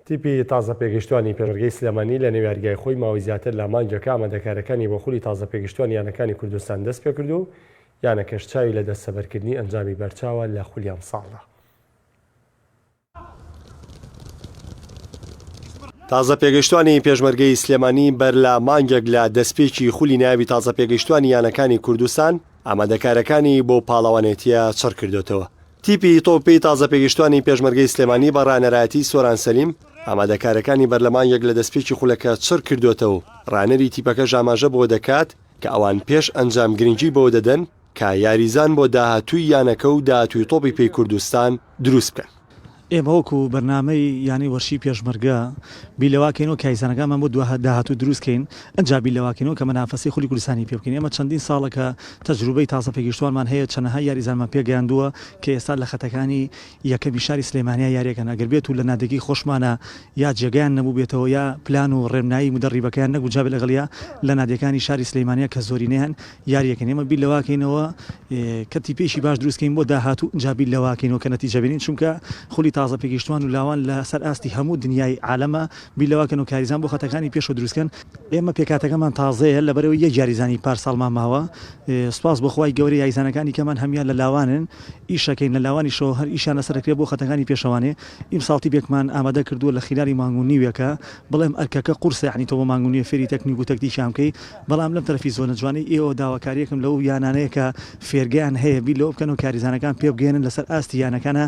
تیپی تازەپێگەیشتوانی پێشمەرگەی سلێمانی لە نێو یاریگای خۆی ماوەی زیاتر لە مانگێکە ئامادەکارییەکانی بۆ خولی تازەپێگەیشتوانی یانەکانی کوردستان دەستپێکرد و یانەکەش چاوی لە دەستەبەرکردنی ئەنجامی بەرچاوە لە خولی ئەمساڵدا. تازەپێگەیشتوانی پێشمەرگەی سلێمانی بەر لە مانگێک لە دەستپێکی خولی نایابی تازەپێگەیشتوانی یانەکانی کوردستان ئامادەکارییەکانی بۆ پاڵەوانێتییە چڕکردۆتەوە. تیپی تۆپی تازەپێگەیشتوانی پێشمەرگەی سلێمانی بە ڕانەرایەتی سۆران سەلیم ئامادەکارییەکانی بەر لە مانگێک لە دەستپێکی خولەکە چڕ کردۆتەوە و ڕانەری تیپەکەش ئاماژە بەوە دەکات کە ئەوان پێش ئەنجام گرنگی بەوە دەدەن کە یاریزان بۆ داهاتووی یانەکە و داهاتووی تۆپی پێی کوردستان دروست بکەن. ئێمە وەکو بەرنامەی یانەی وەرشی پێشمەرگە بیر لەوە کەینەوە کە یاریزانەکانمان بۆ داهاتوو دروست کەین ئنجا بیر لەوە کەینەوە کە مەنافەسەی خولی کوردستانی پێ بکەین ئێمە چەندین ساڵە کە تەجروبەی تازە پێگەیشتوانمان هەیە چەنەها یاریزانمان پێگەیاندووە کە ئێستا لە خەتەکانی یەکەمی شاری سلێمانیا یاریەکەن ئەگەر بێت و لە نادێکی خۆشمانە یا جێگەیان نەبووبێتەوە یا پلان و ڕێنمایی مودەڕیبەکەیان نەگونجابێت لەگەڵیا لە نادیەکانی شاری سلێمانیا کە زۆرینەیان یاریەکەن ئێمە بیر لەوەکەینەوە کە تیپێکی باش دروستکەین بۆ داهاتوو ئینجا بیر لەوەکەینەوە کە نەتیجە بێنین چونکە خولی تازە پێگەیشتوان و لاوان لەسەر ئاستی هەموو دنیای عالەمە بیر لەوەکەن و کاریزان بۆ خەتەکانی پێشەوە دروستکەن ئێمە پێکهاتەکەمان تازەیە لەبەرئەوەی یەک یاریزانی پارساڵمان ماوە سوپاس بۆ خوای گەورە یاریزانەکانی کەمان هەموویان لە لاوانن ئیشەکەین لە لاوانیشەوە هەر ئیشیان لەسەر دەکرێت بۆ خەتەکانی پێشەوانێ ئیمساڵ تیپێکمان ئامادە کردووە لە خیلالی مانگ و نیوێکە بڵێم ئەرکەکە قورسە یانی تۆ بۆ مانگ و نیوێ فێری تەکنیک و تەکتیکیان بکەی بەڵام لەم تەرەفی زۆنە جوانەی ئێوە داواکاریەکم لەو یانانەیە کە فێرگەیان هەیە بیر لەوە بکەن و کاریزانەکان پێ بگەیەنن لەسەر ئاستی یانەکانە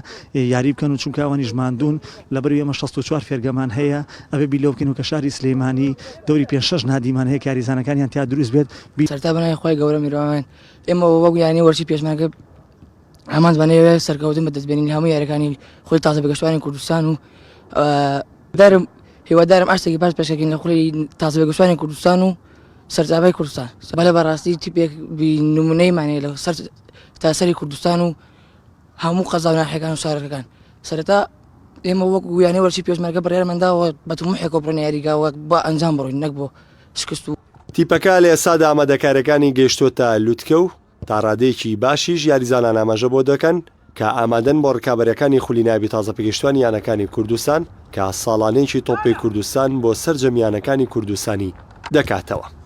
یاری بکەن و چونکە ئەوانیش ماندوون لەبەرئەوەی ئێمە 64 فێرگەمان هەیە ئەبێ بیر لەوە بکەین و کە شاری سلێمانی دەوری پێنج شەش نادیمان هەیە کاریزانەکانیان تیا دروست بێت بیر سەرتا بەناوی خوای گەورە میرەوان ئێمە وەک یانەی وەرزشی پێشمەرگە ئامانجمان ئەوەیە سەرکەوتن بەدەست بێنین لە هەموو یاریەکانی خولی تازە پێگەشتوانی کوردستان و دارم هیوادارم ئاستێکی باش پێشکەین لە خولی تازە پێگەشتوانی کوردستان و سەرجابای کوردستان بەلە بەڕاستی تیپێک نمونەیمانەیە لە سەر تاسەری کوردستان و هەموو قەزا و ناحیەکان و شارەکەکان سەرەتا ئێمە وەک یانەی وەرزشی پێشمەرگە بڕیارمانداوە بە تموحێکەوە بڕۆینە یاریگا وەک بە ئەنجام بڕۆین نەک بۆ شکست و تیپەکە لە ئێستادا ئامادەکارییەکانی گەیشتۆتە لوتکە و تا ڕادەیەکی باشیش یاریزانان ئاماژە بۆ دەکەن کە ئامادەن بۆ ڕکابەریەکانی خولی نایابی تازەپێگەیشتوانی یانەکانی کوردستان کە ساڵانەیەکی تۆپی کوردستان بۆ سەرجەم یانەکانی کوردستانی دەکاتەوە.